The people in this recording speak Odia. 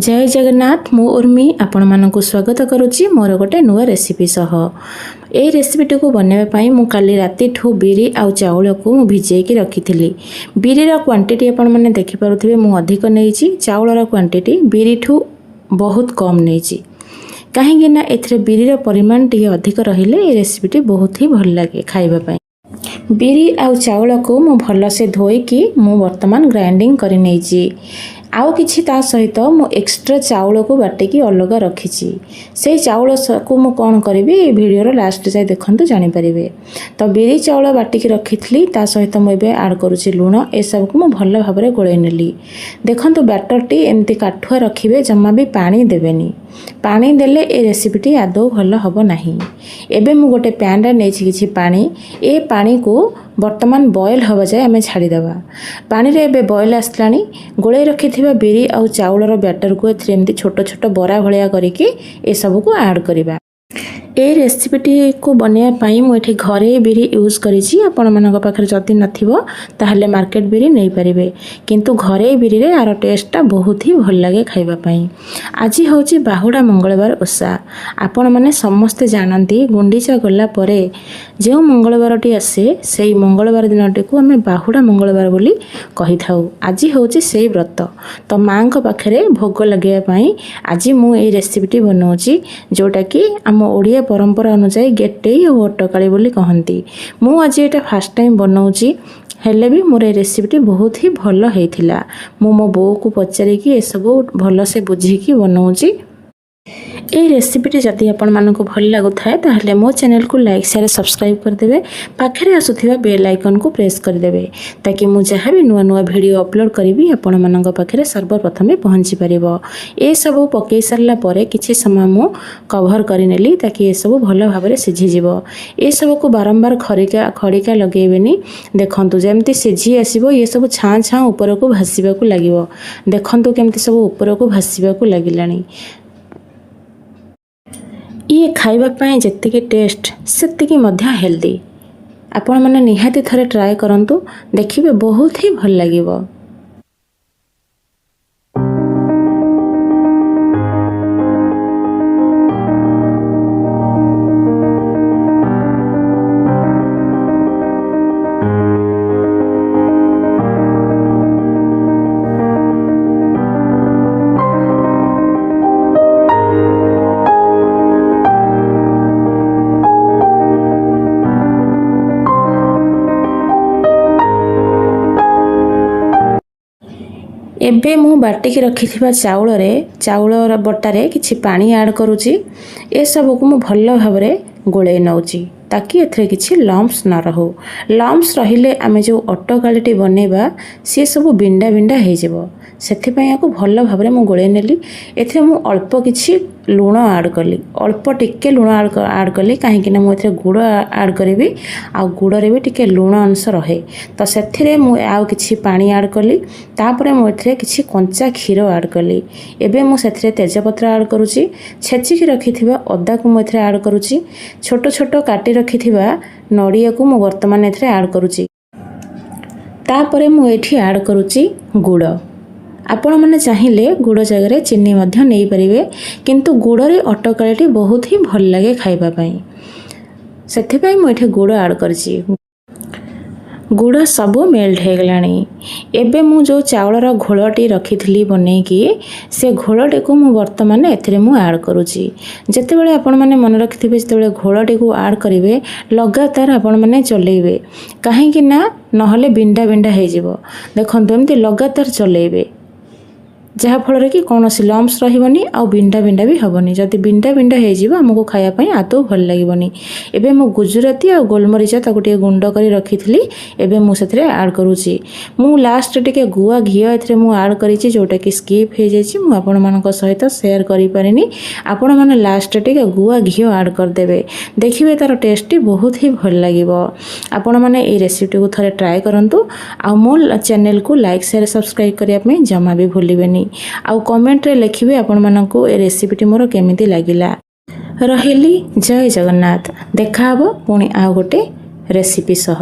ଜୟ ଜଗନ୍ନାଥ। ମୁଁ ଉର୍ମି ଆପଣମାନଙ୍କୁ ସ୍ୱାଗତ କରୁଛି ମୋର ଗୋଟେ ନୂଆ ରେସିପି ସହ। ଏଇ ରେସିପିଟିକୁ ବନାଇବା ପାଇଁ ମୁଁ କାଲି ରାତିଠୁ ବିରି ଆଉ ଚାଉଳକୁ ମୁଁ ଭିଜେଇକି ରଖିଥିଲି। ବିରିର କ୍ୱାଣ୍ଟିଟି ଆପଣମାନେ ଦେଖିପାରୁଥିବେ, ମୁଁ ଅଧିକ ନେଇଛି। ଚାଉଳର କ୍ୱାଣ୍ଟିଟି ବିରିଠୁ ବହୁତ କମ୍ ନେଇଛି, କାହିଁକି ନା ଏଥିରେ ବିରିର ପରିମାଣ ଟିକେ ଅଧିକ ରହିଲେ ଏ ରେସିପିଟି ବହୁତ ହି ଭଲ ଲାଗେ ଖାଇବା ପାଇଁ। ବିରି ଆଉ ଚାଉଳକୁ ମୁଁ ଭଲସେ ଧୋଇକି ମୁଁ ବର୍ତ୍ତମାନ ଗ୍ରାଇଣ୍ଡିଙ୍ଗ କରି ନେଇଛି। ଆଉ କିଛି ତା ସହିତ ମୁଁ ଏକ୍ସଟ୍ରା ଚାଉଳକୁ ବାଟିକି ଅଲଗା ରଖିଛି। ସେଇ ଚାଉଳକୁ ମୁଁ କ'ଣ କରିବି, ଏ ଭିଡ଼ିଓର ଲାଷ୍ଟ ଯାଏ ଦେଖନ୍ତୁ, ଜାଣିପାରିବେ। ତ ବିରି ଚାଉଳ ବାଟିକି ରଖିଥିଲି, ତା ସହିତ ମୁଁ ଏବେ ଆଡ଼୍ କରୁଛି ଲୁଣ। ଏସବୁକୁ ମୁଁ ଭଲ ଭାବରେ ଗୋଳେଇ ନେଲି। ଦେଖନ୍ତୁ, ବ୍ୟାଟରଟି ଏମିତି କାଠୁଆ ରଖିବେ, ଜମା ବି ପାଣି ଦେବେନି। ପାଣି ଦେଲେ ଏ ରେସିପିଟି ଆଦୌ ଭଲ ହେବ ନାହିଁ। ଏବେ ମୁଁ ଗୋଟେ ପ୍ୟାନ୍ରେ ନେଇଛି କିଛି ପାଣି। ଏ ପାଣିକୁ ବର୍ତ୍ତମାନ ବଏଲ୍ ହେବା ଯାଏ ଆମେ ଛାଡ଼ିଦେବା। ପାଣିରେ ଏବେ ବଏଲ୍ ଆସିଲାଣି। ଗୋଳେଇ ରଖିଥିବା ବିରି ଆଉ ଚାଉଳର ବ୍ୟାଟରକୁ ଏଥିରେ ଏମିତି ଛୋଟ ଛୋଟ ବରା ଭଳିଆ କରିକି ଏସବୁକୁ ଆଡ଼୍ କରିବା। ଏ ରେସିପିଟିକୁ ବନେଇବା ପାଇଁ ମୁଁ ଏଠି ଘରେ ବିରି ୟୁଜ୍ କରିଛି। ଆପଣମାନଙ୍କ ପାଖରେ ଯଦି ନଥିବ, ତାହେଲେ ମାର୍କେଟ ବିରି ନେଇପାରିବେ, କିନ୍ତୁ ଘରୋଇ ବିରିରେ ଆର ଟେଷ୍ଟଟା ବହୁତ ହି ଭଲ ଲାଗେ ଖାଇବା ପାଇଁ। ଆଜି ହେଉଛି ବାହୁଡ଼ା ମଙ୍ଗଳବାର ଓଷା। ଆପଣମାନେ ସମସ୍ତେ ଜାଣନ୍ତି, ଗୁଣ୍ଡିଚା ଗଲା ପରେ ଯେଉଁ ମଙ୍ଗଳବାରଟି ଆସେ, ସେଇ ମଙ୍ଗଳବାର ଦିନଟିକୁ ଆମେ ବାହୁଡ଼ା ମଙ୍ଗଳବାର ବୋଲି କହିଥାଉ। ଆଜି ହେଉଛି ସେଇ ବ୍ରତ। ତ ମାଆଙ୍କ ପାଖରେ ଭୋଗ ଲଗାଇବା ପାଇଁ ଆଜି ମୁଁ ଏଇ ରେସିପିଟି ବନାଉଛି, ଯେଉଁଟାକି ଆମ ଓଡ଼ିଆ ପରମ୍ପରା ଅନୁଯାୟୀ ଗେଟେଇ ଆଉ ଅଟକାଳି ବୋଲି କହନ୍ତି। ମୁଁ ଆଜି ଏଇଟା ଫାର୍ଷ୍ଟ ଟାଇମ୍ ବନାଉଛି, ହେଲେ ବି ମୋର ଏ ରେସିପିଟି ବହୁତ ହି ଭଲ ହେଇଥିଲା। ମୁଁ ମୋ ବୋଉକୁ ପଚାରିକି ଏସବୁ ଭଲସେ ବୁଝିକି ବନାଉଛି। ଏଇ ରେସିପିଟି ଯଦି ଆପଣମାନଙ୍କୁ ଭଲ ଲାଗୁଥାଏ, ତାହେଲେ ମୋ ଚ୍ୟାନେଲକୁ ଲାଇକ୍, ସେୟାର, ସବସ୍କ୍ରାଇବ୍ କରିଦେବେ। ପାଖରେ ଆସୁଥିବା ବେଲ୍ ଆଇକନ୍କୁ ପ୍ରେସ୍ କରିଦେବେ, ତାକି ମୁଁ ଯାହା ବି ନୂଆ ନୂଆ ଭିଡ଼ିଓ ଅପଲୋଡ଼ କରିବି, ଆପଣମାନଙ୍କ ପାଖରେ ସର୍ବପ୍ରଥମେ ପହଞ୍ଚି ପାରିବ। ଏସବୁ ପକାଇ ସାରିଲା ପରେ କିଛି ସମୟ ମୁଁ କଭର୍ କରିନେଲି, ତାକି ଏସବୁ ଭଲ ଭାବରେ ସିଝିଯିବ। ଏସବୁକୁ ବାରମ୍ବାର ଖରିକା ଖଡ଼ିକା ଲଗେଇବେନି। ଦେଖନ୍ତୁ, ଯେମିତି ସିଝି ଆସିବ, ଏସବୁ ଛାଁ ଛାଁ ଉପରକୁ ଭାସିବାକୁ ଲାଗିବ। ଦେଖନ୍ତୁ, କେମିତି ସବୁ ଉପରକୁ ଭାସିବାକୁ ଲାଗିଲାଣି। ଇଏ ଖାଇବା ପାଇଁ ଯେତିକି ଟେଷ୍ଟ, ସେତିକି ମଧ୍ୟ ହେଲ୍ଦି। ଆପଣମାନେ ନିହାତି ଥରେ ଟ୍ରାଏ କରନ୍ତୁ, ଦେଖିବେ ବହୁତ ହି ଭଲ ଲାଗିବ। ଏବେ ମୁଁ ବାଟିକି ରଖିଥିବା ଚାଉଳରେ, ଚାଉଳର ବଟାରେ କିଛି ପାଣି ଆଡ଼୍ କରୁଛି। ଏସବୁକୁ ମୁଁ ଭଲ ଭାବରେ ଗୋଳେଇ ନେଉଛି, ତାକି ଏଥିରେ କିଛି ଲମ୍ପସ୍ ନ ରହୁ। ଲମ୍ପସ୍ ରହିଲେ ଆମେ ଯେଉଁ ଅଟକାଳିଟି ବନେଇବା, ସିଏ ସବୁ ବିଣ୍ଡା ବିଣ୍ଡା ହେଇଯିବ। ସେଥିପାଇଁ ୟାକୁ ଭଲ ଭାବରେ ମୁଁ ଗୋଳେଇ ନେଲି। ଏଥିରେ ମୁଁ ଅଳ୍ପ କିଛି ଲୁଣ ଆଡ଼୍ କଲି। ଅଳ୍ପ ଟିକେ ଲୁଣ ଆଡ଼୍ କଲି, କାହିଁକିନା ମୁଁ ଏଥିରେ ଗୁଡ଼ ଆଡ଼୍ କରିବି ଆଉ ଗୁଡ଼ରେ ବି ଟିକେ ଲୁଣ ଅଂଶ ରହେ। ତ ସେଥିରେ ମୁଁ ଆଉ କିଛି ପାଣି ଆଡ଼୍ କଲି। ତାପରେ ମୁଁ ଏଥିରେ କିଛି କଞ୍ଚା କ୍ଷୀର ଆଡ଼୍ କଲି। ଏବେ ମୁଁ ସେଥିରେ ତେଜପତ୍ର ଆଡ଼୍ କରୁଛି। ଛେଚିକି ରଖିଥିବା ଅଦାକୁ ମୁଁ ଏଥିରେ ଆଡ଼୍ କରୁଛି। ଛୋଟ ଛୋଟ କାଟି ରଖିଥିବା ନଡ଼ିଆକୁ ମୁଁ ବର୍ତ୍ତମାନ ଏଥିରେ ଆଡ଼୍ କରୁଛି। ତାପରେ ମୁଁ ଏଇଠି ଆଡ଼୍ କରୁଛି ଗୁଡ଼। ଆପଣମାନେ ଚାହିଁଲେ ଗୁଡ଼ ଜାଗାରେ ଚିନି ମଧ୍ୟ ନେଇପାରିବେ, କିନ୍ତୁ ଗୁଡ଼ରେ ଅଟକାଳିଟି ବହୁତ ହିଁ ଭଲ ଲାଗେ ଖାଇବା ପାଇଁ। ସେଥିପାଇଁ ମୁଁ ଏଠି ଗୁଡ଼ ଆଡ଼୍ କରିଛି। ଗୁଡ଼ ସବୁ ମେଲ୍ଟ ହେଇଗଲାଣି। ଏବେ ମୁଁ ଯେଉଁ ଚାଉଳର ଘୋଳଟି ରଖିଥିଲି ବନେଇକି, ସେ ଘୋଳଟିକୁ ମୁଁ ବର୍ତ୍ତମାନ ଏଥିରେ ମୁଁ ଆଡ଼୍ କରୁଛି। ଯେତେବେଳେ ଆପଣମାନେ ମନେ ରଖିଥିବେ, ଯେତେବେଳେ ଘୋଳଟିକୁ ଆଡ଼୍ କରିବେ, ଲଗାତାର ଆପଣମାନେ ଚଲେଇବେ, କାହିଁକି ନା ନହେଲେ ବିଣ୍ଡା ବିଣ୍ଡା ହେଇଯିବ। ଦେଖନ୍ତୁ, ଏମିତି ଲଗାତାର ଚଲେଇବେ। ଯାହାଫଳରେ କି କୌଣସି ଲମ୍ପସ୍ ରହିବନି ଆଉ ବିଣ୍ଡା ବିଣ୍ଡା ବି ହେବନି। ଯଦି ବିଣ୍ଡା ବିଣ୍ଡା ହେଇଯିବ, ଆମକୁ ଖାଇବା ପାଇଁ ଆଦୌ ଭଲ ଲାଗିବନି। ଏବେ ମୁଁ ଗୁଜୁରାତି ଆଉ ଗୋଲମରିଚ ତାକୁ ଟିକେ ଗୁଣ୍ଡ କରି ରଖିଥିଲି, ଏବେ ମୁଁ ସେଥିରେ ଆଡ଼୍ କରୁଛି। ମୁଁ ଲାଷ୍ଟ ଟିକେ ଗୁଆ ଘିଅ ଏଥିରେ ମୁଁ ଆଡ଼୍ କରିଛି, ଯେଉଁଟାକି ସ୍କିପ୍ ହେଇଯାଇଛି, ମୁଁ ଆପଣମାନଙ୍କ ସହିତ ସେୟାର କରିପାରିନି। ଆପଣମାନେ ଲାଷ୍ଟରେ ଟିକେ ଗୁଆ ଘିଅ ଆଡ଼୍ କରିଦେବେ, ଦେଖିବେ ତା'ର ଟେଷ୍ଟଟି ବହୁତ ହି ଭଲ ଲାଗିବ। ଆପଣମାନେ ଏଇ ରେସିପିଟିକୁ ଥରେ ଟ୍ରାଏ କରନ୍ତୁ ଆଉ ମୋ ଚ୍ୟାନେଲକୁ ଲାଇକ୍, ସେୟାର, ସବସ୍କ୍ରାଇବ୍ କରିବା ପାଇଁ ଜମା ବି ଭୁଲିବେନି। ଆଉ କମେଣ୍ଟରେ ଲେଖିବେ ଆପଣମାନଙ୍କୁ ଏ ରେସିପିଟି ମୋର କେମିତି ଲାଗିଲା। ରହିଲି, ଜୟ ଜଗନ୍ନାଥ। ଦେଖାହେବ ପୁଣି ଆଉ ଗୋଟେ ରେସିପି ସହ।